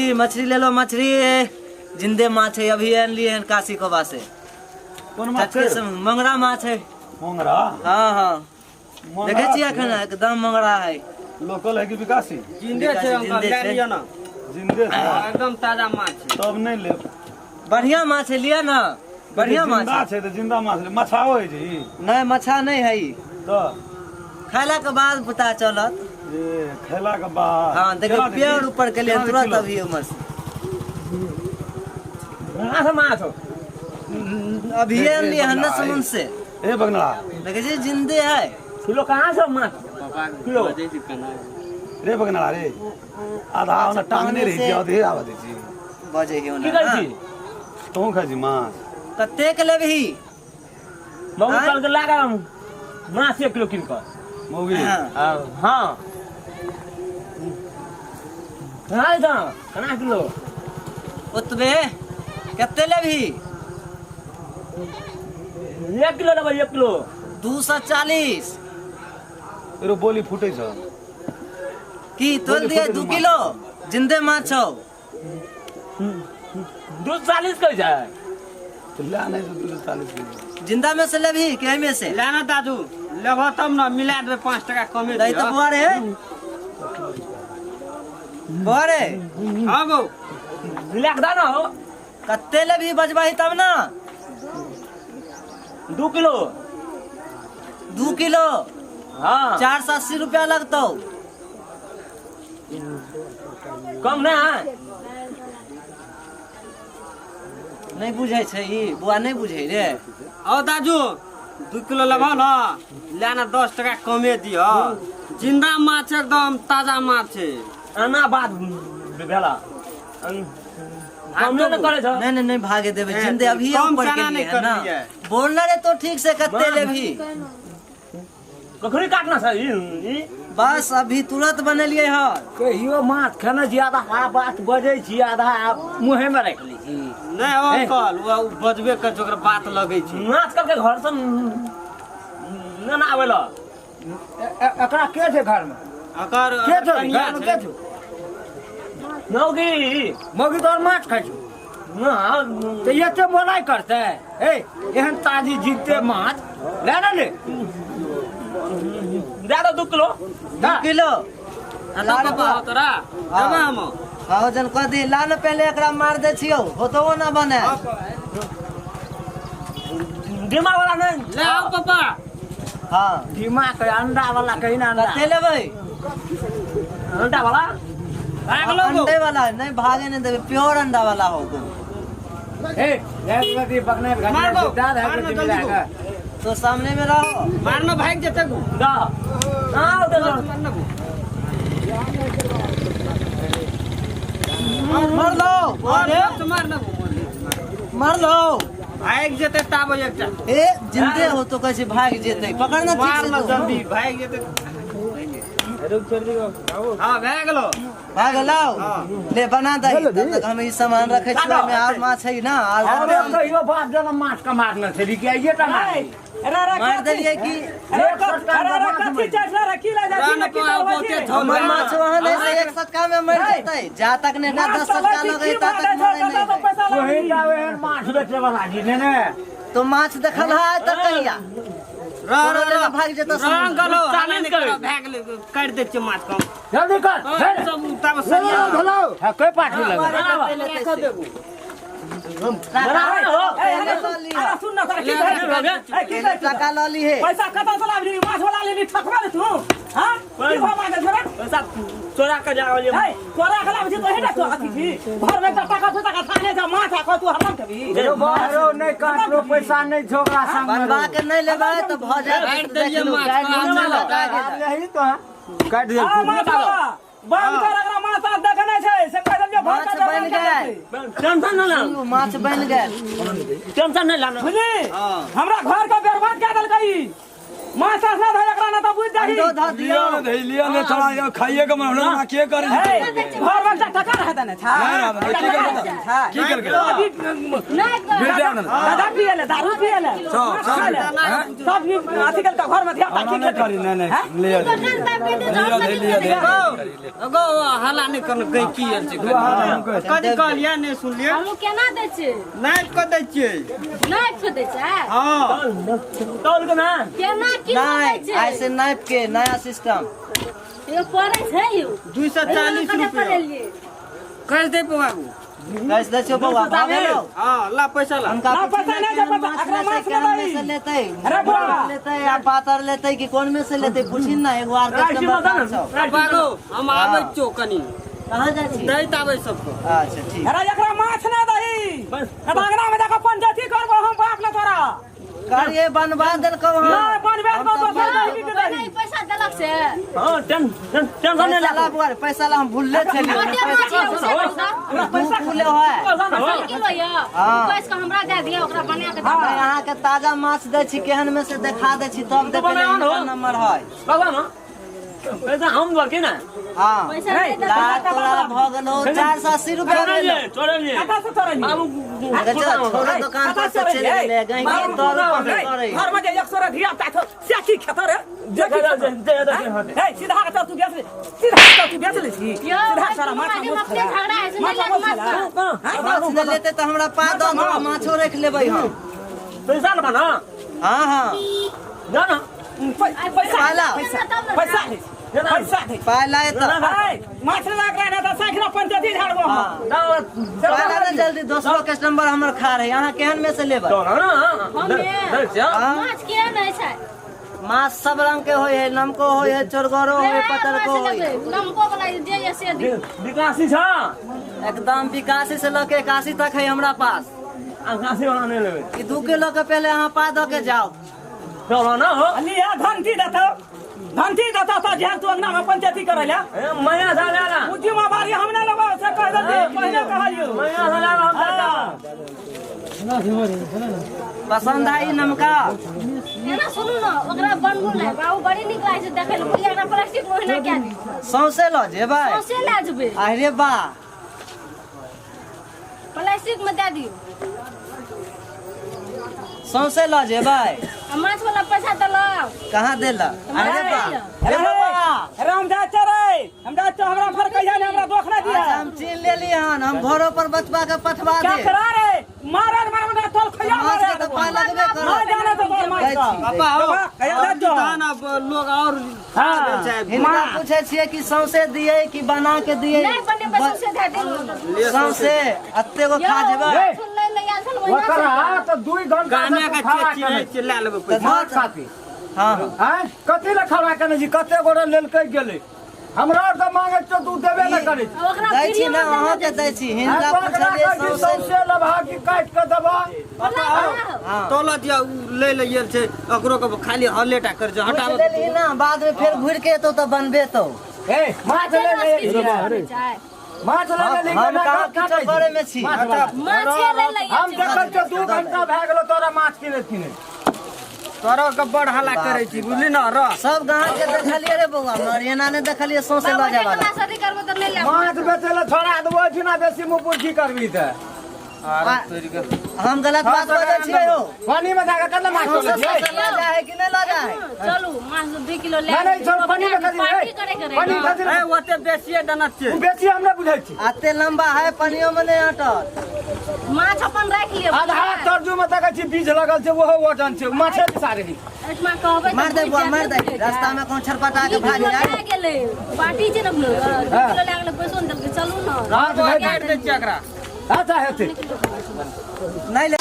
मछली मछली ले लो मछली जिंदे माछ है अभी आनलिए हन काशी कोबा से। कोन माछ टटके छै? से मंगरा माछ है। मोंगरा? हाँ हाँ। मोंगरा देखे छियै छै? एखन एकदम मंगरा है। लोकल है कि विकासी? जिंदे छै अंकल, जिंदे लए छै। लिअ ना। जिंदे छै? हाँ, एकदम ताजा माछ छै। तब नहि लेब। बढ़िया माछ है, लिअ ना, बढ़िया माछ जिंदा है। छै तऽ जिंदा माछ ले। मछाओ होइ छै ई? नहि, मछा नहि है ई। तऽ खैला के बाद पता चलत। ए खैला के बाद। हाँ देखियौ, केना दै पेड़ छी? ऊपर के लिए केना दै तुरंत किलो? अभी उमर से। कहाँ से माछ? अभी ए, आनलिए हन ना बगना, समुद्र से। ए बगना। देखे छी जिंदे है। किलो कहाँ से माछ? किलो। रे बगना रे, आधा ओना टांगने रही छी, आधे आवा दै छी। बजे ही की करै छी? तोहूँ खाइ छी माछ? कतेक लेबही? मौगी आँय? कहलकै ला कऽ माछ 1 किलो कीन कऽ। मौगी? हाँ। हाँ। कहाँ छै? केना किलो? ओतबे। कते लेबही? 1 किलो लेबै, 1 किलो। 240। रो बोली फूटे छ। की तोल बोली दिए? फूटे 2 माछ। किलो जिंदे माछ हौ। 240 कहै छै। तऽ लए नहि तऽ 240 के। जिंदा में से लेबही कि एहिमे से? ले ना दादू, लेबह तब ना, मिला देबै 5 टका कमे। नहीं तो दिअ। बुआ रे, बुआ रे। हाँ गो। मिला के दे ना हो। कते लेबही बजबही तब ना। 2 किलो। 2 किलो? हाँ। 480 रुपया लगतौ। कम ना है? नहीं बुझै छै ई बुआ, नहीं बुझै रे। आओ दाजू, 2 किलो लेबह ना, ले ना, 10 टका कमे दिअ। जिंदा माछ, एकदम ताजा माछ छै। एना बात भेला, कम नहि करै छ। नहीं नहीं नहीं भागे देबै। ए, जिंदे अभी कम ऊपर के केना लिए नहीं है ना। करलियै? बोलना रे तो ठीक से, कते लेबही? कखनी काटना छै ई ई? बस अभी तुरंत बनेलिए हन। कहियो माछ खेने छी? आधा बात बजै छी, आधा मुँहेमे राखि लै छी। नहि हो अंकल, ओ बजबे कर छै, ओकरा बात लगै छै। माछ करके घर से न ना आबै ल। एकरा के छै घरमे? अकर के छौ कनिया घरमे? छै। के छौ? मौगी। मौगी तोहर माछ खाइ छौ? ना। तऽ एते मोलाइ करतै? ए एहन ताजी जीते माछ ले ना ले। दे दो 2 किलो। 2 किलो। हेलो पापा, हो तोरा देबै हम। हाँ जन कह दी, ला न पहले एकरा मार दे छियौ, होतो ना बने। दिमाग वाला नहीं। ले आओ पापा। हाँ। दिमाग के अंडा वाला कहीं ना अंडा। कते लेबै? अंडा वाला। भाग लो गो। अंडे वाला नहीं, भागे नहीं देबै, प्योर अंडा वाला हो गो। ए ले ले पकने मार दो, दाद है। मार दो जल्दी गो। तो सामने में रहो। मारना भाग जेतै गो। दा हाँ दे दो। मारना गो। मार लो। मार तो मारना गो, मार लो। भाग जेतै ताब एकटा। ए जिंदे हो तो कैसे भाग जेतै? पकड़ना ठीक से। मारना तो जल्दी भाग जेतै। हाँ भए गेलो। भाग लाओ, ले बना दही, तब तक हम ई सामान रखे छी। ओहिमे आर माछ है ना आर? अरे कहियो बाप जना माछ के मारने छली कि आइए टा मारली? मार देलियै कि? हमर माछ वहाँ नहीं से एक सटका में मर जेतै। जा तक ने 10 सटका लगे ता तक मरे नहीं है। वही जावे एहन माछ बेचे वाला जी ने ने। तो माछ देखल है तऽ कहिया रह रह रह। भाग जेतौ। रंग गलो चालीस नहीं कर। भए गेलै, काटि दै छियै माछ कम। जल्दी कर। सब तब सरिया। हाँ कोई पाठी लगे। टका लऽ लीहे। पैसा कतऽ से लाबली? माछ वाला लेली, ठकबा ले तू? हाँ, की भाव मांगे छै रे? पैसा चोरा के जा रहलियै। है तोरा के लाबै छी तो हेटा, तो अथी छी घर में एकटा टाका दू टाका थाने जा माछ आ तू हरदम खेबी। बाहरो नहि काटलो, पैसा नहि छौ ओकरा संग। बनवा के नहि लेबै तऽ भऽ जायत। काटि देलियै माछ। यही तो है, काटि दे। आ माछ वाला बंद कर, एकरा माछ ताछ देखने छै से कहि देलियौ घर माछ का बनि गेल। टेंशन नहि ला। माछ बनि गेल। टेंशन नहि लाना। बुझली? हाँ। हमरा घर के बर्बाद कए देलकै ई। माछ ताछ ना धर एकरा ना त बुझ जाही। अंडो धऽ लिया दियौ। ने धै लिया ने छोड़ा यो खाइए के मन होला के करे हे, घर में एकटा टका रहत ने छा। नहीं रहत, की करबै? छा। की करबै? अभी नहि कर। भेजा ने दादा पिए ले, दारू पिए ले, सब माछ खा ले। सब सब ई अथी कल घर में धिया ना नहीं करी नहीं नहीं लिया दोकान पर बेटी लिया धै लिया धै गो हल्ला नहि करन गई की आयल छै कथी कहलियै नहि सुनलियै। हमहूँ केना दै छियै? नापि कऽ दै छियै। नापि कऽ दै छै? हँ तौल के ना। केना किलो दै नहीं छै? ऐसे नाप के नया सिस्टम। यो पड़ै छै यौ। 240 कते रुपया पड़ेलियै? कैश दे बाबू। कैश दै छियौ बौआ भऽ गेलौ। हाँ ला पैसा ला। हुनका ना पूछी पैसा ने नहीं छै, केहन पैसा। माछ एकरा लेतै, माछ केहन नहि में से दही। लेतै, अरे बौआ। लेतै आ पातर लेतै कि कोन में से लेतै पूछी ना एगो आर कस्टमर कहाँ छौ। बाबू हम आबै छियौ कनी। कहाँ जाइ छी? दैत आबै सबको। अच्छा ठीक। अरे एकरा माछ ना दही। अंगना में जाके पंचायती करबो हम बाप ले तोरा। करिए बनवा देलकौ हँ। नहीं बनबे हम करबो तऽ दोसर दही के दही। नहि पैसा देलक से। हाँ टेंशन नहीं पैसा ला। ला बुआ रे, पैसा ला हम भूलले छलियै। कते माछ यौ से कहू तऽ? 2 किलो है। दू किलो यौ। हाँ। पैस कऽ हमरा दए दिअ, ओकरा बना कऽ नहीं अहाँ के ताजा माछ दै छी केहन में से देखा दै छी तब देखै बनाओ ने हो। नंबर है। बाबा ना पैसा हम दो के ना। हाँ पैसा नहि देलक। ला तोरा भऽ गेलौ 480 रुपया भेलौ। छोड़े लिए कतऽ से तोरा बाबू। अरे चल छोड़ो दुकान पर से चलि गेलै गहिंकी तोर पर करै। घर में जे 100 रे धिया पुता छौ से की खेतौ रे? से की खेतौ? हे, सीधा के चल तू बेच ले, सीधा के चल तू बेच ले छी। यौ, सीधा सारा माछ माछ माछ अपने झगड़ा होइ छै, माछ नहि माछ माछ खेला। माछ नहि लेतै तऽ हमरा पा दऽ हम माछो राखि लेबै हम। पैसा ना बना। हाँ हाँ जा ना। पैसा पाला। पैसा दे, पैसा दे। पाइ लाए तऽ हे, माछ लेला एकरा नहि तऽ साइकिल पंचायती झाड़बो हम। पाइ ला ने जल्दी दोसरो कस्टमर हमर खा रहे। अहाँ केहन में से लेबै? हमे हाँ? माछ केहन होइ छै? माछ सब रंग के होइ है, नमको होइ है, चोरगरो होइ है, पतरको होइ है। नमको वाला जे यऽ से दियौ। विकासी छा। एकदम 81 से लऽ के 81 तक है हमरा पास। विकासी वाला नहीं लेबे। ई 2 किलो के पहले अहाँ पा दऽ के जाओ। चलो ना हो। लिया धनती देतौ, धनती देतौ तऽ जेहन तू अंगना में पंचायती करै ले। ए मैया सा ले ला। उ जिम्मेवारी हम नहि लेबौ से कहि देलियै, पहिने कहलियौ। मैया सा ले ला हम चाचा। पसंद आई नमका? एना सुनू ने, ओकरा बनबू नहि बाबू, बड़ी नीक लागै छै देखै लए। बुझलियै, एकरा प्लास्टिक में ओहिना कए दियौ। सौंसे लऽ जेबै? सौंसे लए जेबै। अरे बा प्लास्टिक में दए दियौ। सौंसे लऽ जेबै? आ माछ वाला पैसा देलक? कहाँ देलक? अरे बा अरे अरे हम जाइ छियै रे, हम जाइ छियै, हमरा फर कहिया ने हमरा दोख नहि दिअ। अच्छा हम चिन्ह लेली हन, हम घरो पर बचबा के पठवा दे। केकरा रे मारन मारन ना तोल खैया माछ मारे के तऽ पाइ लगबे ना करत। जाने तो तोर माछ दै का। छी, पापा हो बाबा, कहिया दै छियौ? तहन अब लोग और हाँ। हिनका पूछे छियै कि सौंसे दियै कि बना के दियै? नहि बनेबै सौंसे दए दियौ। सौंसे एते गो खा जेबै? माछ लै लए आयल छल, ओहिना ओकरा तऽ 2 घंटा गामे से के तू खड़ा चेची केने रहै छियै, लए लेबै तऽ पैसा। माछ खातिर। हाँ हाँ। आँय कथी लए खड़ा केने छी? कते गोरे लेलकै गेलै। हमरा आर तऽ मांगे छियौ तू देबे नहि करै छी। ओकरा दै छी फ्रीमे ने देने अहाँके दै छी। हिनका ओकरा पुछलियै कहै छी सौंसे सौंसे लेबहा कि काटि कऽ देबहा? हाँ। तौल दिअ, उ लै लए गेल छै, ओकरो के खाली हल्ले टा कर छै, पूछि हटाबऽ। लेलही ना, बाद में फेर घुरि के एतौ तऽ बनबे तौ। ए माछ ले ले माछ ले ले हम कहाँ किछो करे में छी। माछे लै लए हम आयल देखै छल। छियौ 2 घंटा भए गेलौ तोरा माछ किनैत किनैत। तोरा के बड़ हल्ला करै छी बुझली न रह। सब गाँव के देखलियै रे बौआ, मगर एना नहि देखलियै सौंसे लऽ जाय वाला। बाबू, शादी करबो तऽ नहि लेब। माछ बेचै लए छोड़ा देबो एहिठिना बेसी मुँह पुरखी करबही तऽ। हम गलत बात बजै छियै यौ? पानी में जाके कतना माछ सौंसे तोलै छियै? सौंसे लऽ जाइ है कि नहि लऽ जाइ है? चलू माछ 2 किलो ले नहि नहि छोड़ पानी में कथी पार्टी करे के पानी रहे। कथी ए ओते बेसिए देना छियै। उ बेसी हम नहि बुझै छी। एते लम्बा है पनियो में नहि अटत। माछ अपन राखि लिअ। आधा तर्जू में देखै छी बीज लगल छै ओहो वजन छै माछे दिसा रही। एहिठमा कहबै तऽ मार दे बुआ, मार दे, बुझि जायत। रास्ता में कोन छरपटा के दू भागि किलो जाय। लए गेलै, पार्टी छै ने अपनो, 2 किलो लए गेलै, पैसो नहि देलकै। चलू ने। रात भरि काटि दै छियै एकरा। अच्छा हेतै। नहि ले।